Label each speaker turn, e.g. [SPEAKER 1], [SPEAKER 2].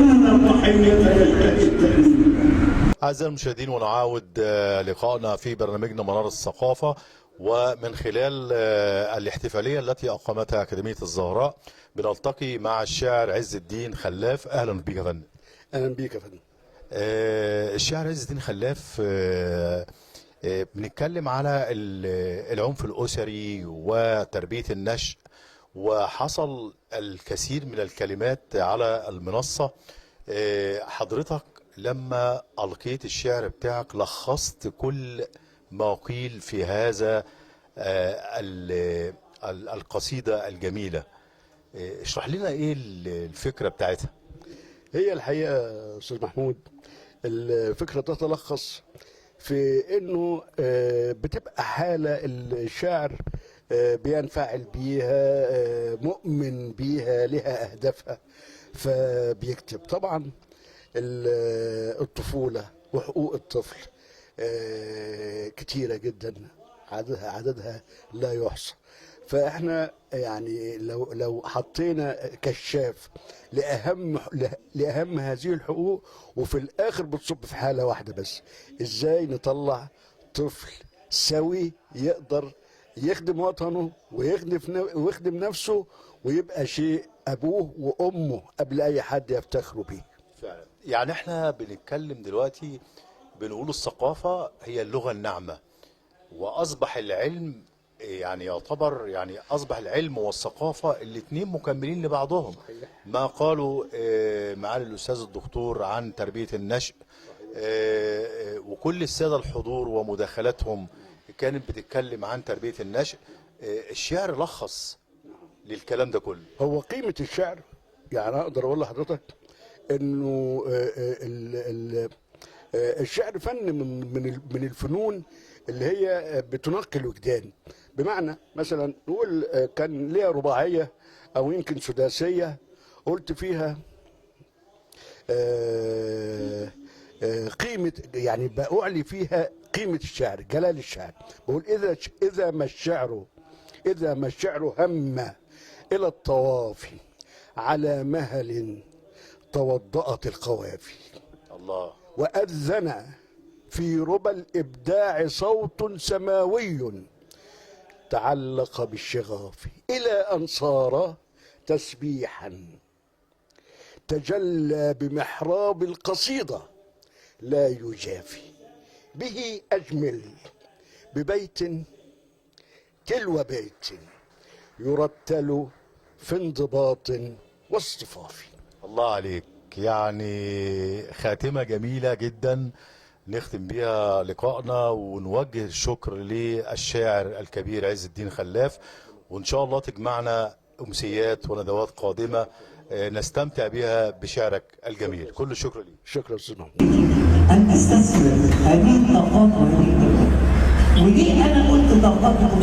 [SPEAKER 1] إن الضحية يشتهي التأنيب.
[SPEAKER 2] أعزائي المشاهدين، ونعاود لقائنا في برنامجنا منار الثقافة، ومن خلال الاحتفالية التي أقامتها أكاديمية الزهراء بنلتقي مع الشاعر عز الدين خلاف. أهلا بك يا فندم.
[SPEAKER 3] اهلا بيك يا فندم.
[SPEAKER 2] الشاعر عز الدين خلاف، بنتكلم على العنف الأسري وتربية النشء، وحصل الكثير من الكلمات على المنصة. حضرتك لما ألقيت الشعر بتاعك لخصت كل ما قيل في هذا القصيدة الجميلة. اشرح لنا ايه الفكرة بتاعتها.
[SPEAKER 3] هي الحقيقة يا استاذ محمود، الفكرة تتلخص في انه بتبقى حاله الشاعر بينفعل بيها، مؤمن بيها، لها اهدافها، فبيكتب. طبعا الطفولة وحقوق الطفل كتيرة جدا، عددها لا يحصى. فاحنا يعني لو حطينا كشاف لاهم هذه الحقوق، وفي الاخر بتصب في حاله واحدة بس: ازاي نطلع طفل سوي يقدر يخدم وطنه ويخدم نفسه، ويبقى شيء ابوه وامه قبل اي حد يفتخروا بيه.
[SPEAKER 2] فعلا، يعني احنا بنتكلم دلوقتي بنقول الثقافة هي اللغة الناعمة، وأصبح العلم يعني يعتبر، يعني أصبح العلم والثقافة الاتنين مكملين لبعضهم. ما قالوا معالي الأستاذ الدكتور عن تربية النشء، وكل السادة الحضور ومداخلاتهم كانت بتتكلم عن تربية النشء. الشعر لخص للكلام ده كله.
[SPEAKER 3] هو قيمة الشعر، يعني أقدر أقول لحضرتك إنه الشعر فن من الفنون اللي هي بتنقي الوجدان. بمعنى مثلا نقول كان ليها رباعية أو يمكن سداسية قلت فيها قيمة، يعني بأعلي فيها قيمة الشعر، جلال الشعر. بقول: إذا ما الشعر هم إلى الطواف على مهل توضأت القوافي،
[SPEAKER 2] الله.
[SPEAKER 3] وأذن في ربى الإبداع صوت سماوي تعلق بالشغاف، إلى أن صار تسبيحا تجلى بمحراب القصيدة لا يجافي. به أجمل ببيت تلو بيت يرتل في انضباط واصطفاف.
[SPEAKER 2] الله عليك، يعني خاتمة جميلة جدا نختم بها لقائنا، ونوجه الشكر للشاعر الكبير عز الدين خلاف، وإن شاء الله تجمعنا أمسيات وندوات قادمة نستمتع بها بشعرك الجميل. كل الشكر ليك.
[SPEAKER 3] شكرا استاذ محمود.
[SPEAKER 4] أن أستثمر هذه الطاقات وهذه القدرات. وليه أنا قلت طاقات وقدرات؟